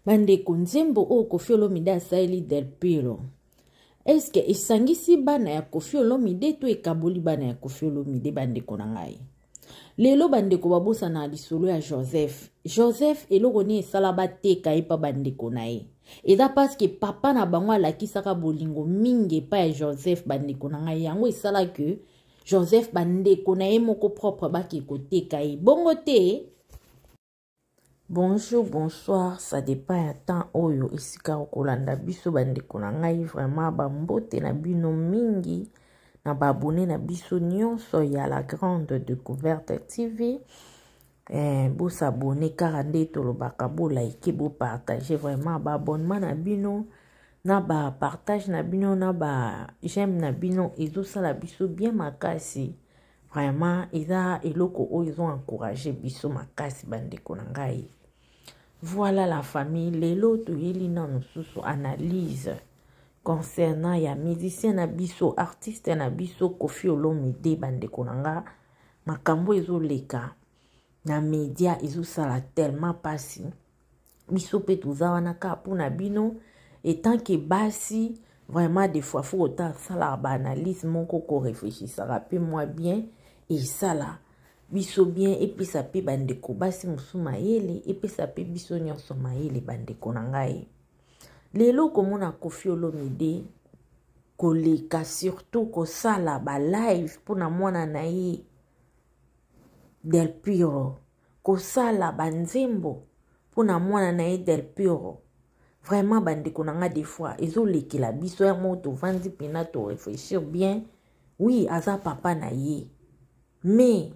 Bandeko, nzembo oyo Koffi Olomide asaleli Del Pirlo, eske esangisi bana ya Koffi Olomide to ekaboli bana ya Koffi Olomide? Bandeko na ngai, lelo bandeko babosana lisolo ya Joseph. Joseph, eloko nini esala bateka ye mpa bandeko na ye? Eza paske papa na bango alakisaka bolingo mingi epai ya Joseph. Bandeko na ngai, yango esala ke Joseph, bandeko na ye moko propre bake koteka ye bongo te. Bonjour, bonsoir, ça dépend ya temps oyo esika okolanda biso. Bandeko na ngai, vraiment bambote na bino mingi na baabone na biso nyonso ya La Grande Découverte TV. Bosabone kaka nde tolobaka, bolike, bopartage. Vraiment baabonnement na bino na bapartage na bino na ba j'aime na bino ezosala biso bien makasi. Vraiment eza eloko oyo ezo encourage biso makasi, bandeko na ngai. Voilà la famille, lelo toyeli nano susu analyse concernant ya musicien na biso, artiste na biso Koffi Olomide. Bandeko na nga, makambo ezoleka na media ezosala tellement mpasi. Biso mpe toza wana kaka mpona bino etant que basi. Vraiment des fois faut otasalaka baanalyse moko, koreflechisaka mpe mwa bien, esala biso bien, epesa mpe bandeko basi mosusu mayele, epesa mpe biso nyonso mayele. Bandeko na ngai, lelo komona Koffi Olomide koleka, surtout kosala balive mpona mwana na ye Del Piro, kosala banzembo mpona mwana na ye Del Piro, vraiment bandeko na nga, des fois ezolekela biso yango. Tovandi mpena torefléchir bien. Oui, aza papa na ye, mais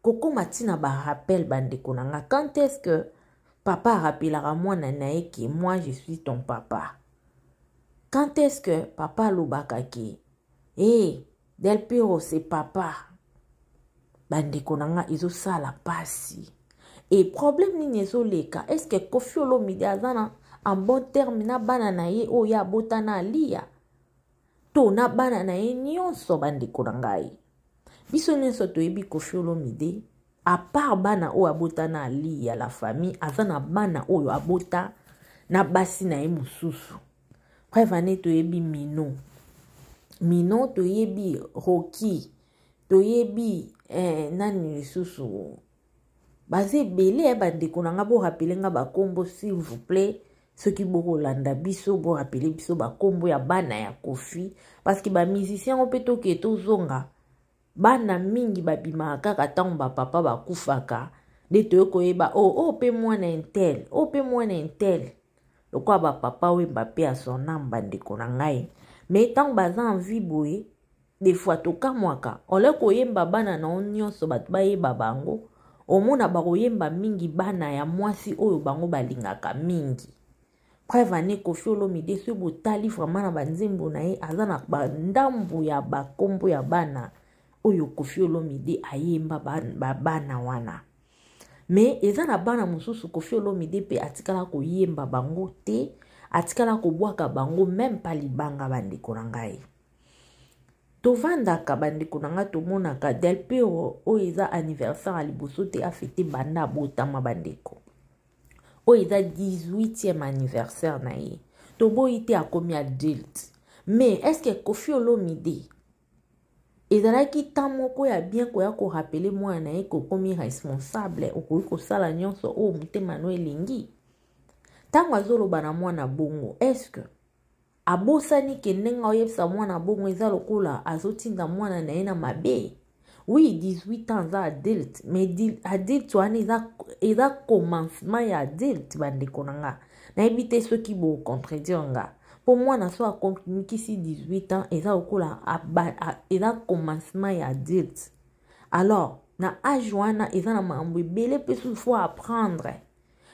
kokóma ntina barappel, bandeko na nga, quand est-ce que papa arappelaka mwana na ye ke moi je suis ton papa? Quand est-ce que papa alobaka ke hey, Del Piro c'est papa? Bandeko na nga, ezosala mpasi. E problème nini ezoleka? Est ce que Koffi Olomide aza na en bon terme na bana na ye oyo abota na Alia to na bana na ye nyonso? Bandeko na ngai, biso nyonso toyebi Koffi Olomide, à part bana oyo abota na Alia, la famille, aza na bana oyo abota na basi na ye mosusu. Bref ane toyebi Mino Mino, toyebi Roki, toyebi nani lisusu, baza ebele ya bandeko na nga. Borappeler nga bakombo s'il vous plaît. Soki bokolanda biso, borappeler biso bakombo ya bana ya Koffi, parce que bamusicien yango mpe tokee tozonga, bana mingi babimaka kaka ntango bapapa bakufaka nde toye koyeba o oh, oyo mpe mwana un tel, oyo mpe mwana un tel, lokola bapapa Wemba mpe ya sonam. Bandeko na ngai, mais ntango baza en vie boye, des fois tokamwaka, ole koyemba bana na yo nyonso bato bayeba bango, omona bakoyemba mingi bana ya mwasi oyo bango balingaka mingi. Preuve ane Koffi Olomide, soki botali vraiment na banzembo na ye, aza na bandambu ya bakombo ya bana oyo Koffi Olomide ayemba babana wana. Mais eza na bana mosusu Koffi Olomide mpe atikala koyemba bango te, atikala kobwaka bango même pa libanga. Bandeko na ngai, tovandaka, bandeko na ngai, tomonaka Del Piro oyo eza anniversaire ya liboso te afêter banda abotama. Bandeko, oyo eza 18e anniversaire na ye. Toboyi te, akomi adulte, mais est ce que Koffi Olomide ezalaki temps moko ya bien koya korappeler mwana na ye kokomi responsable, okoki kosala nyonso oyo motema no elingi? Ntango azoloba na mwana bongo, est ce que abosani ke ndenge aoyebisa mwana bongo eza lokola azotinda mwana na ye na mabe? Oui, 18 ans aza adulte, mais adulte wana eza commencement ya adulte. Bandeko na nga, nayebi te soki bocontredire nga, mpo mwana so akomikisi 18 ans, eza lokola eza commencement ya adulte. Alors na age wana eza na makambo ebele mpe so faut apprendre,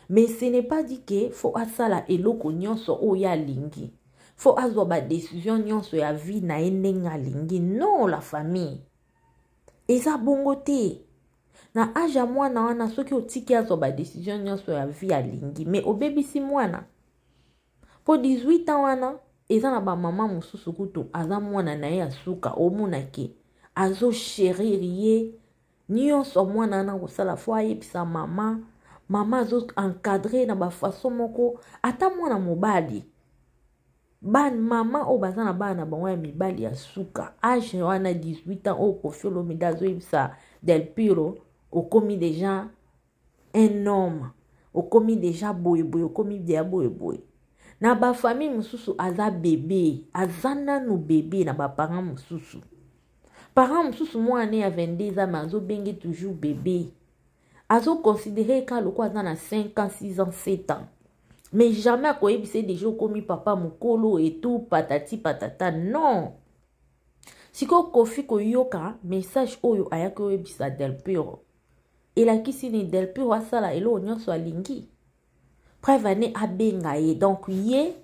mais ce n'est pas dit ke faut asala eloko nyonso oyo alingi, faut azwa badécision nyonso ya vie na ye ndenge alingi. Non, la famille, eza bongo te. Na age ya mwana wana, soki otiki azwa badécision nyonso ya vie alingi, mais obebisi mwana, mpo 18 ans wana eza na bamama mosusu kutu aza mwana na ye ya suka, omonake azochérir ye nyonso. Mwana wana kosala, faut ayebisa mama. Mama azo encadre na bafaçon moko, ata mwana mobali. Ba mama oyo baza na bana na bango ya mibali ya suka, age wana 18 ans oyo Koffi Olomide azoyebisa Del Piro, okomi deja un homme, okomi deja boyeboye, okomi deja boyeboye. Na ba famille mosusu aza bebe, aza nanu bebe na ba parents mosusu. Parent mosusu mwana ya 22 ans mais azobenge toujours bebe. Azo considérer ka lokola aza na 5 ans, 6 ans, 7 ans. Mais jamais akoyebisa ye deja okomi papa mokolo et tout, patati patata, non. Sikoyo Koffi koyoka message oyo ayaki oyebisa Del Piro, elakisi ni Del Piro asala eloko nyonso alingi. Preuve ane abenga ye, donc ye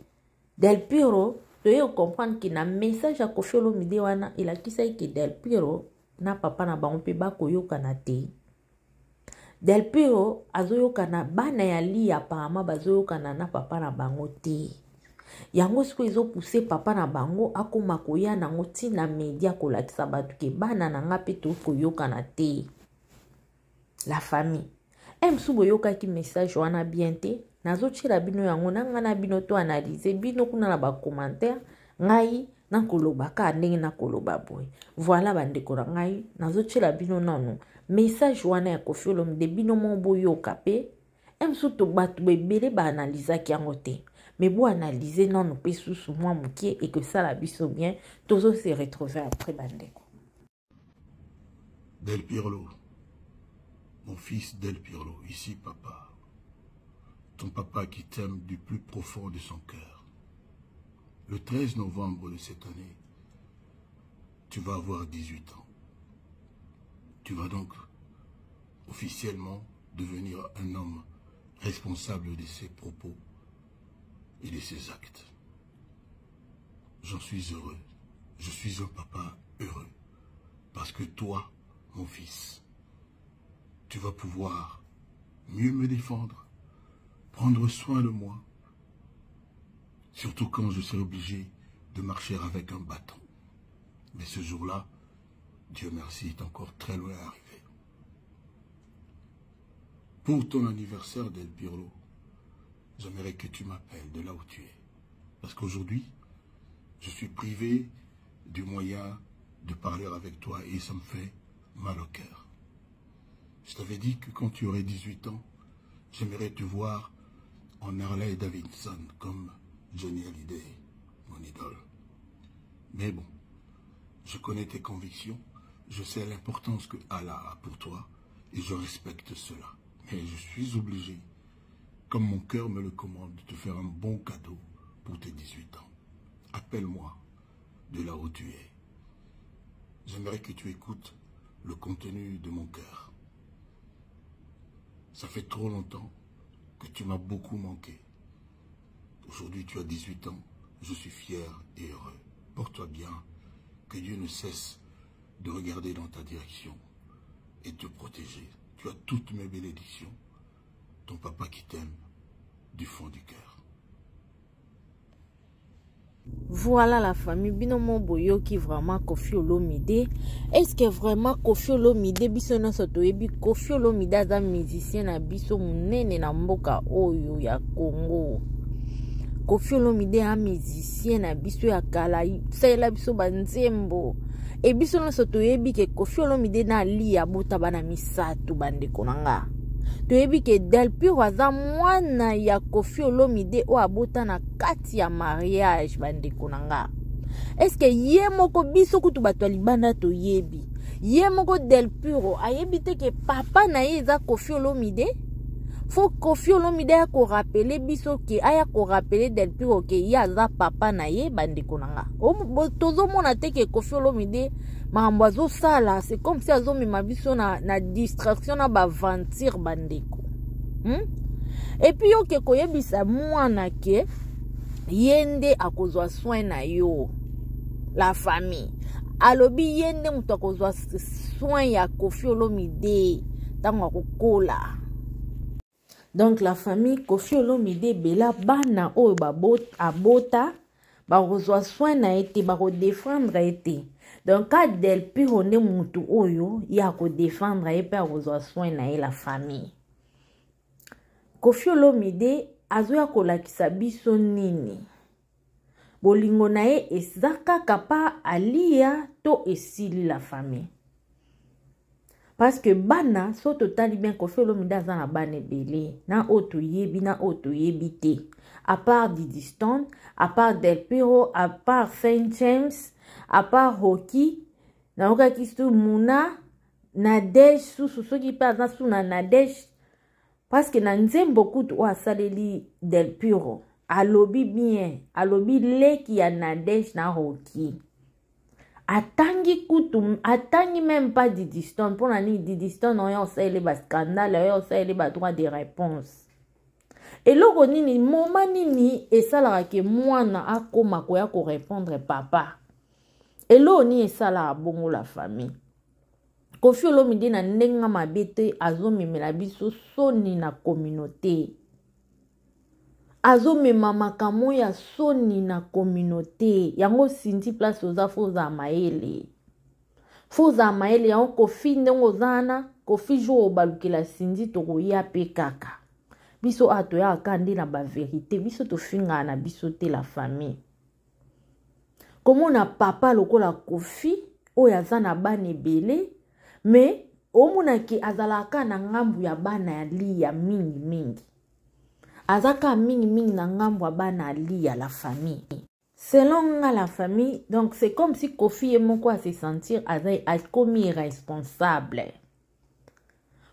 Del Piro toye comprendre que na message ya Koffi Olomide wana elakisaki ke Del Piro na papa na bango mpe bakoyokana te. Del Piro azoyokana, bana ya Lia apparemment bazoyokana na papa na bango te. Yango sikoyo ezopousse papa na bango akoma koya nango ntina media kolakisa bato ke bana na nga mpe tokoyokana te. La famille, mosusu boyokaki message wana bien te, nazotiela bino yango na nga na bino to analyse bino kuna na ba commentaire, ngai nakoloba kaka ndenge nakoloba boye. Voilà bandeko na ngai, nazotiela bino nanu message wana ya Koffi Olomide, bino moko boyoka pe. Mosusu to bato ebele baanalizaki yango te, mais boanalyse nanu pe susu mwa mokie ekosala biso bien, tozo se retrouver après bandeko. Del Pirlo, mon fils Del Pirlo, ici papa, ton papa qui t'aime du plus profond de son cœur. Le 13 novembre de cette année, tu vas avoir 18 ans. Tu vas donc officiellement devenir un homme responsable de ses propos et de ses actes. J'en suis heureux. Je suis un papa heureux. Parce que toi, mon fils, tu vas pouvoir mieux me défendre, prendre soin de moi, surtout quand je serai obligé de marcher avec un bâton. Mais ce jour-là, Dieu merci, est encore très loin à arriver. Pour ton anniversaire, Del Pirlo, j'aimerais que tu m'appelles de là où tu es. Parce qu'aujourd'hui, je suis privé du moyen de parler avec toi et ça me fait mal au cœur. Je t'avais dit que quand tu aurais 18 ans, j'aimerais te voir en Harley Davidson comme Johnny Hallyday, mon idole. Mais bon, je connais tes convictions, je sais l'importance que Allah a pour toi et je respecte cela. Mais je suis obligé, comme mon cœur me le commande, de te faire un bon cadeau pour tes 18 ans. Appelle-moi de là où tu es. J'aimerais que tu écoutes le contenu de mon cœur. Ça fait trop longtemps que tu m'as beaucoup manqué. Aujourd'hui, tu as 18 ans. Je suis fier et heureux. Porte-toi bien. Que Dieu ne cesse de regarder dans ta direction et te protéger. Tu as toutes mes bénédictions. Ton papa qui t'aime du fond du cœur. Voilà la famille, bino mo boyoki vraiment Koffi Olomide. Est-ce que vraiment Koffi Olomide biso nyonso toyebi Koffi Olomide aza musicien na biso monene na mboka oyo ya Congo. Koffi Olomide a musicien na biso ya kala, salela biso ba nzembo. E biso nyonso toyebi ke Koffi Olomide na Ali abota bana misato bandeko na nga. Toyebi ke Del Piro aza mwana ya Koffi Olomide oyo abota na kati ya mariage bandeko na nga. Est-ce que ye moko biso kutu bato ya libanda toyebi ye moko Del Piro ayebi te ke papa na ye eza Koffi Olomide? Faut Koffi Olomide aya korapele biso ke aya korapele Del Piro ke ye aza papa na ye bandeko na nga. Tozomona te ke Koffi Olomide makambo azosala c'est comme si azomema biso na distraction na ba aventure bandeko. Et puis yo ke koyebisa mwana ke ye nde akozwa soin na yo, la famille. Alobi ye nde moto akozwa soin ya Koffi Olomide ntango akokola. Donc la famille, Koffi Olomide bela bana oyo abota bakozwa soin na ye te, bakodefendre ye te. Donc ka Del Piro nde motu oyo ye akodefendre ye mpe akozwa soin na ye, la famille. Koffi Olomide azoya kolakisa biso nini? Bolingo na ye eza kaka pa Aliya to esili la famille? Parce que bana so totali bien, Koffi Olomide aza na bana ebele, na oyo toyebi na oyo toyebi te, à part Didi Stone, à part Del Piro, à part Saint James, à part Rocky, nayokaki su Muna Nadege susu, soki mpe aza su na Nadege, parce que na nzembo kutu oyo asaleli Del Piro alobi bien, alobi leki ya Nadege na Rocky. Atangi kutu, atangi même pas Didi Stone. Mpo na nini Didi Stone oyo osaleli bascandale, oyo osaleli badroit de réponse? Eloko nini, moma nini esalaka ke mwana akóma koya korépondre papa? Eloko nini esalaka bongo, la famille? Koffi Olomide na ndenge mabe te, azomemela biso soni na communauté, azomema makambo ya soni na communauté yango. Cindy, place oza, faut ozala mayele, faut ozala mayele. Yango Koffi, ndenge oza wana, Koffi, jour obalukela Cindy, tokoya mpe kaka biso awa, toyaka kaka nde na bavérité. Biso tofingaka na biso te, la famille. Komona papa lokola Koffi oyo aza na bana ebele, mais omonaki azalaka na ngambu ya bana ya Liya mingimingi, aza kaka mingimingi na ngambu ya bana ya Liya, la famille. Selon nga, la famille, donc c'est comme si Koffi ye moko ase sentir aza akomi irresponsable,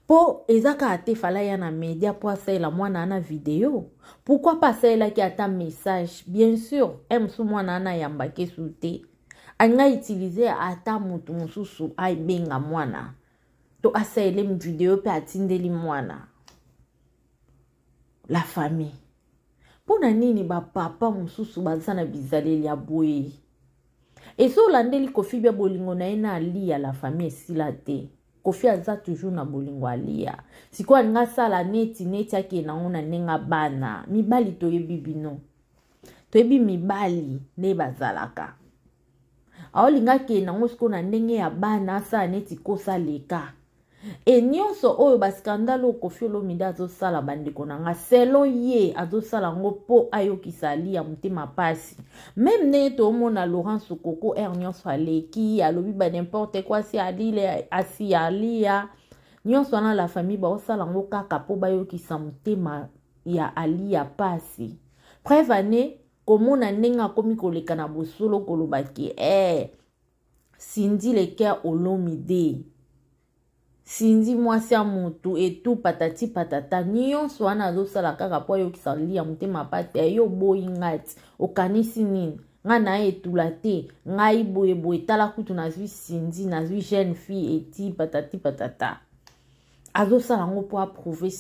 mpo eza kaka te fala ya na media mpo asalela mwana wana video. Pourquoi pas asalelaki ata message? Bien sûr, e mosusu mwana wana ayambaki esu te, alinga utilize ata motu mosusu abenga mwana to asalele video mpe atindeli mwana, la famille. Mpo na nini bapapa mosusu baza na bizaleli ya boye? Esi olandeli Koffi bia bolingo na ye na Aliya, la famille, esila te. Koffi aza toujours na bolingo Aliya. Sikoyo alingi asala neti neti akende nango na ndenge bana mibali. Toyebi bino, toyebi mibali nde bazalaka. Aolinga akende nango sikoyo na ndenge ya bana, asala neti kosa leka. E nyonso oyo, bascandale oyo Koffi Olomide azosala, bandeko na nga, selon ye azosala yango mpo ayokisa Ali ya motema pasi. Même ndenge toomona Laurent Sokoko aire nyonso aleki, alobi ba n'importe quoi, si alile asi Alia, nyonso wana, la famille, baosala yango kaka mpo bayokisa motema ya Ali ya pasi. Preuve ane komona ndenge akomi koleka na bosolo kolobaki Cindy Le Cœur Olomide, Cindy mwasi ya motu etu patati patata. Nyonso wana azosala kaka mpo ayokisa Lia motema pasi. Aye oboyi ngai ti okanisi nini? Ngai na ye etula te, ngai boyeboye. Tala kutu nazwi Cindy, nazwi jeune fille eti patati patata. Azosala yango mpo aprouve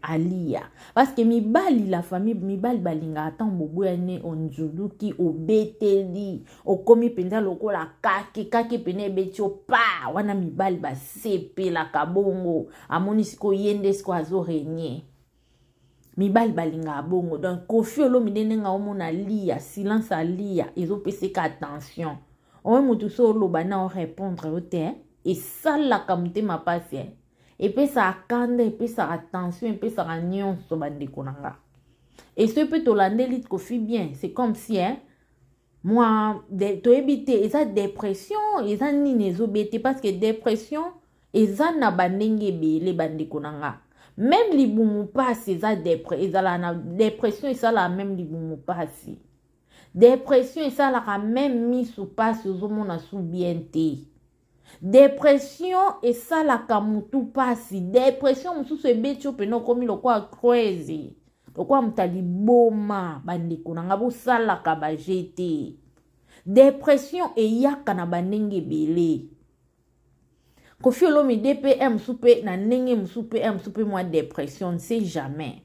Aliya, parce que mibali, la famille, mibali balingaka ntango boboyani, onzuluki, obeteli, okomi mpenza lokola kake kake pene ebeti yo pa wana, mibali basepelaka bongo. Amoni sikoyo ye nde sikoyo azorenie, mibali balingaka bongo. Donc Koffi Olomide, ndenge aomona Lia, silence Alia ezopeseka attention. Oyo motu so oloba na orépondre yo te, esalaka motema mpasi, epesaka kanda, epesaka tension, epesaka nyonso, bandeko na nga. Eso mpe tolandeli Koffi bien, c'est comme si hein, moi toyebi te eza dépression, eza nini ezobete, parce que dépression eza na bandenge ebele, bandeko na nga. Même libumu mpasi eza ezalaka na dépression, esalaka même libumu mpasi. Dépression esalaka même misu mpasi, ozomona su bien te. Dépression esalaka mutu mpasi. Dépression mosusu ebeti yo pene, okomi lokola crazy, lokola moto aliboma. Bandeko na nga, bosalaka baje te. Dépression eyaka na bandenge ebele. Koffi Olomide mpe mosusu mpe na ndenge mosusu mpe mosusu mpe mwa dépression, ne sait jamais,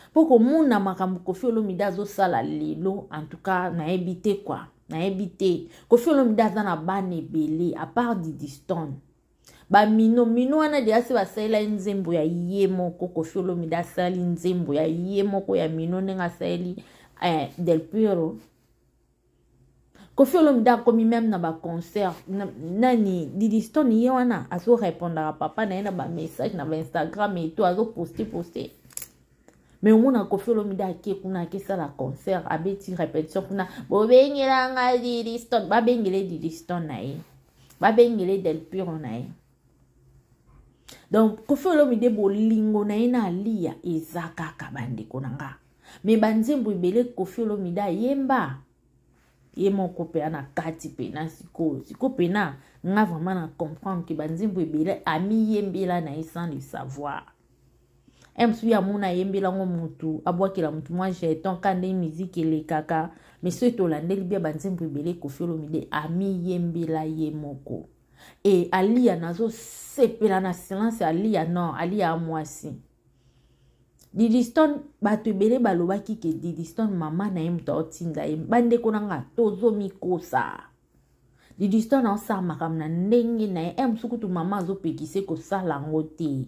mpo komona makambo Koffi Olomide azosala lelo, en tout cas nayebi te quoi, nayebi te. Koffi Olomide aza na bana ebele à part Didi Stone, bamino mino wana deja se basalela ye nzembo ya ye moko. Koffi Olomide asali nzembo ya ye moko ya mino ndenge asaleli Del Piro. Koffi Olomide akomi même na baconcert. Nani, Didi Stone ye wana azorépondaka papa na ye na bamessage na baInstagram eto azoposte poste. Mais omona Koffi Olomide ake kuna, akesala concert, abeti répétition kuna, bobengelanga Didi Stone, babengele Didi Stone na ye, babengele Del Piro na ye. Donc Koffi Olomide, bolingo na ye na Alia eza kaka, bandeko na nga. Mais banzembo ebele Koffi Olomide ayemba ye moko mpe na kati mpena. Sikoyo sikoyo mpena nga vraiment na comprendre ke banzembo ebele amiyembela na ye sans le savoir. Mosusu ya mona ayembelango mutu, abwakela mutu mwa jeton ka nde miziki elekaka. Mais soki tolandeli bia, banzembo ebele Koffi Olomide amiyembela ye moko. E Alia, nazosepela na silence. Alia, non, Alia ya mwasi Didiston, bato ebele balobaki ke Didiston, mama na ye moto aotinda ye. Bandeko na nga, tozomikosa. Didiston aosala makambo na ndenge na ye. Mosusu kutu mama azopekisa kosala yango te.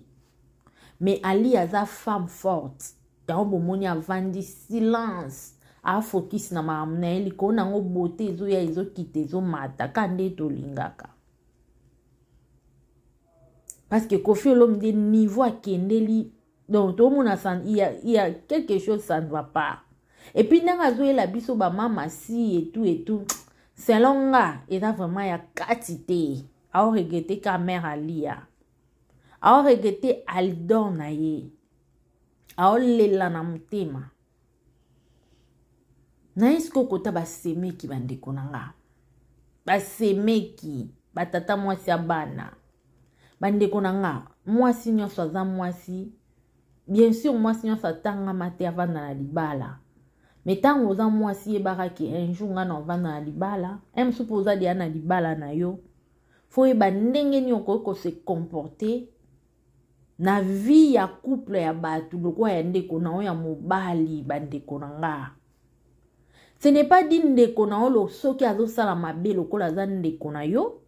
Mais Ali aza femme forte, yango bomoni avandi silence, afokisi na makambo na ye. Likolo nango bote ezoya, ezokita, ezomata ka nde tolingaka, parce que Koffi Olomide, niveau akendeli, donc tomona il y a quelque chose, ça ne va pas. Et puis ndenge azoyela biso bamama si etu etu, selon nga eza vraiment ya kati te. Aoregretter ka mare Alia, aoregretter Alidor na ye, aolela na motema na ye. Sikoyo kota basemeki, bandeko na nga, basemeki, batata mwasi ya bana, bandeko na nga, mwasi nyonso aza mwasi. Bien sûr, mwasi nyonso atangama te avanda na libala. Mais ntango oza mwasi, yebaka ke un jour nga na ovanda na libala. Un mosusu mpo oza deya na libala na yo, faut oyeba ndenge nini okoki kose comporter na vie ya couple ya bato lokola ya ndeko na yo ya mobali. Bandeko na nga, ce n'est pas dit ndeko na yo soki azosala mabe, lokola aza ndeko na yo,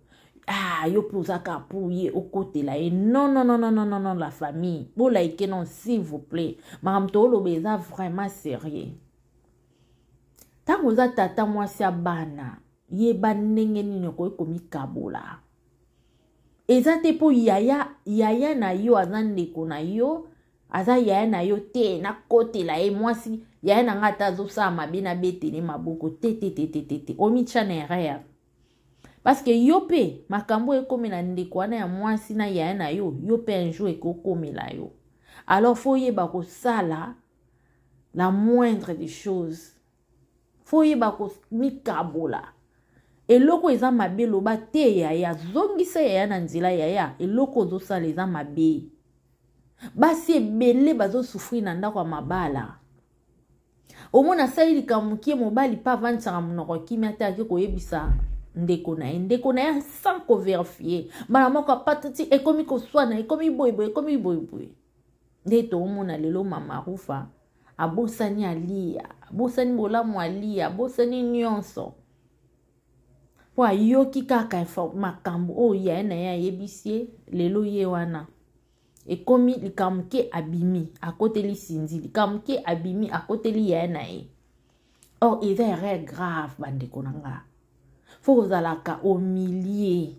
ah, yo mpe oza kaka mpo ye okotela ye. Non, non, non, non, non, non, non. La famille, boliker non, s'il vous plaît. Makambo tooloba eza vraiment sérieux. Ntango oza tata mwasi ya bana, yeba ndenge nini okoki komikabola. Eza te mpo yaya, yaya na yo aza ndeko na yo, aza yaya na yo te, nakotela ye. Mwasi yaya na nga, ata azosala mabe, nabetele maboko te, te, te, te, te, te. Omitya na erreur, parce que yo mpe makambo ekomela ndeko wana ya mwasi na yaya na yo, yo mpe un jour ekokomela yo. Alors faut oyeba kosala la moindre des choses, faut oyeba komikabola. Eloko eza mabe, loba te yaya, zongisa yaya na nzela. Yaya, eloko ozosala eza mabe. Basi ebele bazosouffrir na ndako ya mabala. Omona asali likambo mokie, mobali mpe avandisaka monoko kimia te, ake koyebisa ndeko na ye, ndeko na ye sans kovérifier, mbala moko apatati, ekomi koswana, ekomi boyeboye, ekomi boyeboye. Nde toomona lelo mama Rufa abosani Alia, abosani bolamu Alia, abosani nyonso mpo ayoki kaka makambo oyo yaye na ye ayebisi ye. Lelo ye wana ekomi likambo ke abimi akoteli Sinzi, likambo ke abimi akoteli yaye na ye. Or eza erreur grave, bandeko na nga. Faut kozalaka au milieu.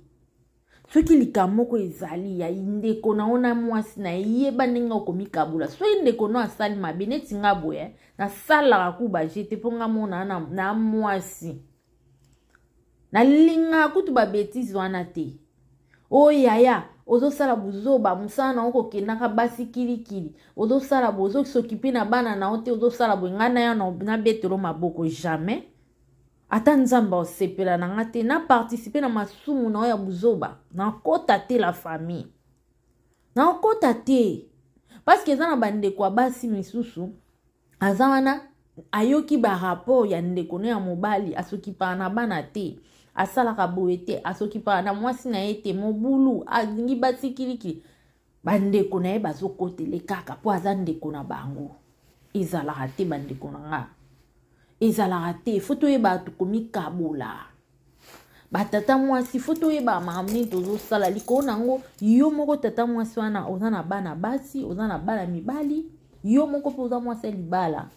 Soki likambo moko ezali ya ndeko na yo na mwasi na ye, yeba ndenge okomikabula. Soki ndeko no asali mabe, neti nga boye, nasalaka ku baje te, mpo nga mona na, na mwasi nalingaka kutu babêtises wana te. Oyo yaya ozosala buzoba, mosala na yo kokendaka basi kilikili, ozosala boye, ozosokipe na bana na yo te, ozosala boye, ngai na yo nabetelo maboko jamais. Ata Nzambe osepela na nga te naparticiper na masumu na yo ya buzoba. Nakota te, la famille, nakota te, parce que eza na bandeko ya basi misusu aza wana, ayoki barapport ya ndeko no ya mobali, asokipaka na bana te, asalaka boye te, asokipaka na mwasi na ye te, mobulu, alingi basi kilikili. Bandeko na ye bazokotele kaka mpo aza ndeko na bango. Ezalaka te, bandeko na nga, ezalaka te. Faut toyeba tokomikabola. Batata mwasi, faut toyeba makambo nini tozosala. Likolo nango, yo moko tata mwasi wana, oza na bana basi, oza na bana mibali, yo moko mpe oza mwasi ya libala.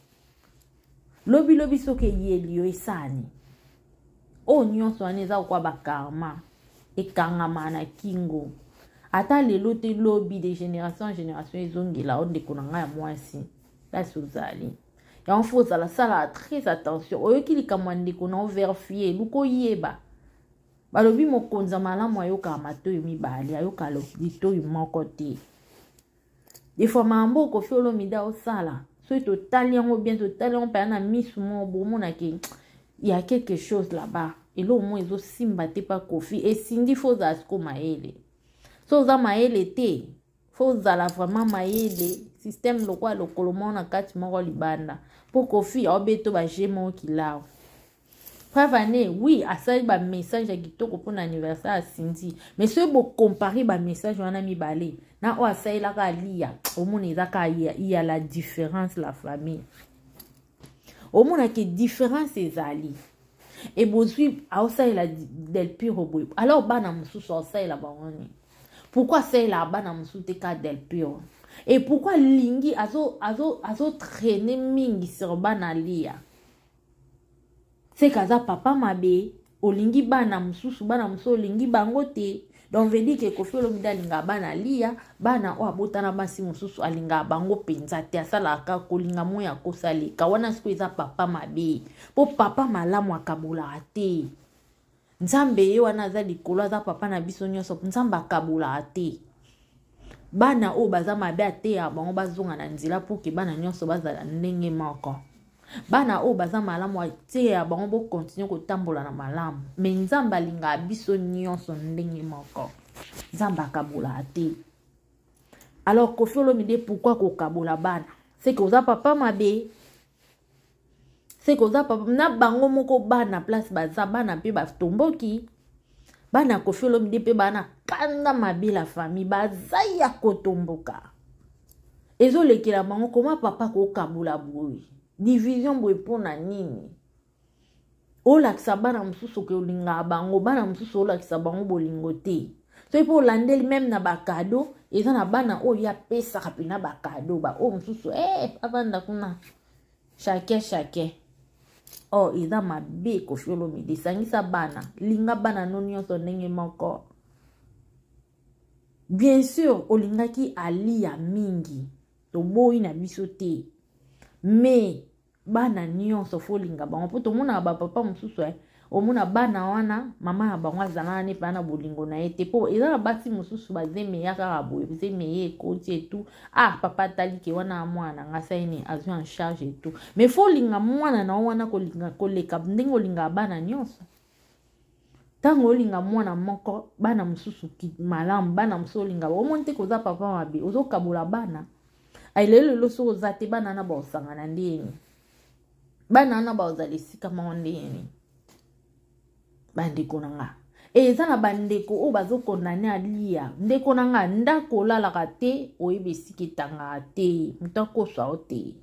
Lobilobi soki eyeli yo, esani oyo nyonso wana eza kokwa bakarma ekangama na kingo. Ata lelo te, lobi, de génération en génération ezongela o. Ndeko na ngai ya mwasi. Place ozali yango, fo ozala, sala très attention. Oyoki likambo ya ndeko na, overfie, luka oyeba. Balobi mokonzi ya malamu ayokaka matoyi mibale, ayokaka litoyi moko te. Des fois makambo oyo Koffi Olomide osala, soki totali yango bien, totali yango mpenza na misu moko, bomonake ya quelque chose là-bas, eloko moko ezosimba te. Mpa Koffi esindi, fo ozala siko mayele. So oza mayele te, fo ozala vraiment mayele. Système lokola lokolo moko na kati, moko libanda, mpo Koffi aobeto baje moko kilao. Preuve ane, oui, asali bamessage ya kitoko mpona anniversaire ya Cindy, mais soki bocompare bamessage wana mibale na oyo asalelaka Alia, omona eza kaka ya la différence. La famille, omonake différence ezali. Ebozwi aosalela Del Piro boye, alors bana mosusu aosalela bango nini? Pourquoi asalelaka bana mosusu te, ka Del Piro? Et pourquoi alingi azotraîne mingi sur bana Lia? Seke aza papa mabe. Olingi bana mosusu, bana mosusu olingi bango te. Donc veut dire que Koffi Olomide alingaka bana Lia, bana oyo abotana basi mosusu alingaka bango mpenza te. Asalaka kolinga moyo akosaleka wana. Sikoyo eza papa mabe, mpo papa malamu akabolaka te. Nzambe ye wana aza likolo, aza papa na biso nyonso. Nzambe akabolaka te. Bana oyo baza mabe, ateya bango bazonga na nzela mpo ke bana nyonso bazala ndenge moko. Bana oyo baza malamu, ateya bango bokontinue kotambola na malamu. Me Nzambe alingaka biso nyonso ndenge moko, Nzambe akabolaka te. Alors Koffi Olomide, pourquoi kokabola bana? Seke oza papa mabe, seke oza papa na bango moko. Bana place baza, bana mpe batomboki. Bana Koffi Olomide mpe bana kanda mabe. La famille, baza ya kotomboka, ezolekela bango. Koma papa kokabola boye, division boye, mpona nini? Olakisa bana mosusu ke olingaka bango, bana mosusu olakisa bango bolingo te. Soki mpe olandeli meme na bacadeau, eza na bana oyo apesaka mpena bacadeau, baoyo mosusu avanda kuna, chacun chacun. Oh, eza mabe. Koffi Olomide, esangisa bana, linga bana no nyonso ndenge moko. Bien sûr olingaki Alia mingi, toboyi na biso te, mais bana nyonso fo olinga bango, mpo tomonaka bapapa mosusu, omona bana wana, mama na bango azala wana epa na bolingo na ye te, mpo eza na basi mosusu bazemeya kaka boye, zemeye ekoti etu. Ah, papa atalike wana mwana na nga saini azwi en charge etu. Mais fo olinga mwana na yo wana kolinga koleka ndenge olingaka bana nyonso. Ntango olinga mwana moko, bana mosusu malamu, bana mosusu olinga, omoni te koza papa mabe, ozokabola bana. Ai, lelo lelo soki oza te, bana wana baosangana ndeni? Bana wana baozala esika moko ndeni? Bandeko na nga, eza na bandeko oyo bazokondane Alia. Ndeko na nga, ndako olalaka te, oyebi esika etangaka te, moto akoswa yo te.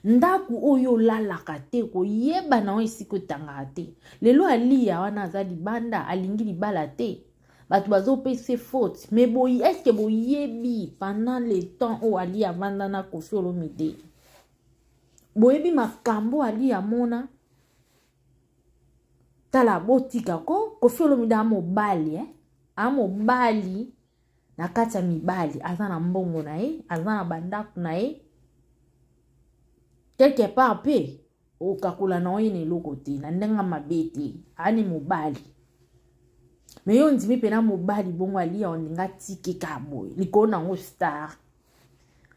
Ndako oyo olalaka te, koyeba na yo esika otangaka te. Lelo Alia wana aza libanda, alingi libala te, bato bazopesa faute. Mais boye, est-ce boyebi pendant le temps oyo Alia avanda na Koffi Olomide, boyebi makambo Alia amona? Tala, botika ko Koffi Olomide amobali, eh? Amobali na kati ya mibali, aza na mbongo na ye, aza na bandako na ye quelque part mpe okakola na oye na eloko te na ndenge mabe te, ani mobali. Me yo ondimi mpena mobali bongo Alia olinga atike kaka boye likolo nango star?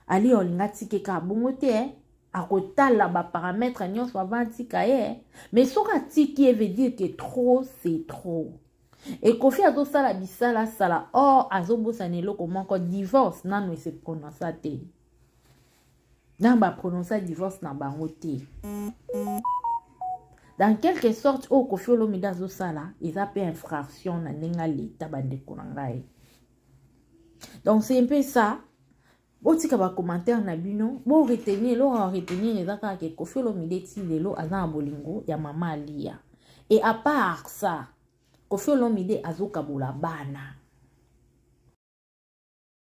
Alia olinga atike kaka bongo te, eh? Akotala baparamètre nyonso avant atika ye. Mais soki atiki ye, veut dire que trop c'est trop. Ekofi azosala bisalasala or azobosana eloko moko: divorce nano ese prononça te, nano baprononça divorce na bango te. Dans quelque sorte, oyo Koffi Olomide azosala eza mpe infraction na ndenge aleta. Bandeko na ngai, donc c'est un peu ça. Botika bacommentaire na bino, boretenir eloko ya retenir eza kaka ke Koffi Olomide ti lelo aza na bolingo ya mama Alia. Et à part ça, Koffi Olomide azokabola bana.